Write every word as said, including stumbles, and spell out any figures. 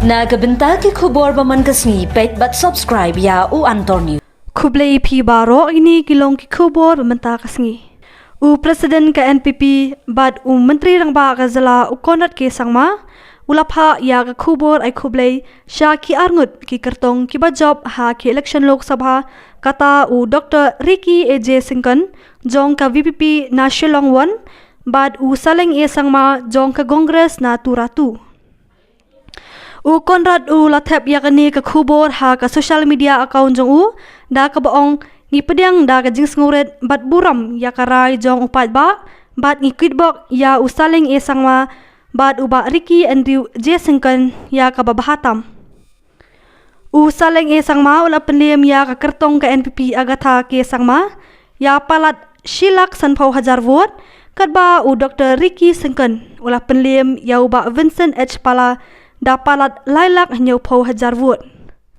Na ka bynta ki khubor ba man ka sngi, peit bad subscribe ïa U Antor News. Khublei phi baroh, kine ki long ki khubor ba mynta ka sngi. U President ka N P P bad u Myntri Rangbah ka jylla u Conrad K Sangma u la phah ïa ka khubor ai khublei sha ki arngut ki kyrtong kiba jop ha ki election Lok Sabha, kata u Doctor Ricky A J Syngkon jong ka V P P na Shillong One bad u Saleng A Sangma jong ka Congress na Tura Two. U Conrad u la thep ïa kane ka khubor ha ka social media account jong u, da kaba ong, ngi pdiang da ka jingsngewrit bad burom ïa ka rai jong u paidbah, bad ngi kwitbok ïa u Saleng A Sangma bad u Bah Ricky Andrew J Syngkon ïa kaba bha tam. U Saleng A Sangma u la pynlem ïa ka kyrtong ka N P P Agatha K Sangma ïa palat shi lak sanphew hajar vote, katba u Doctor Ricky Syngkon u la pynlem ïa u Bah Vincent H Pala da palat lai lak hynñiewphew hajar vote.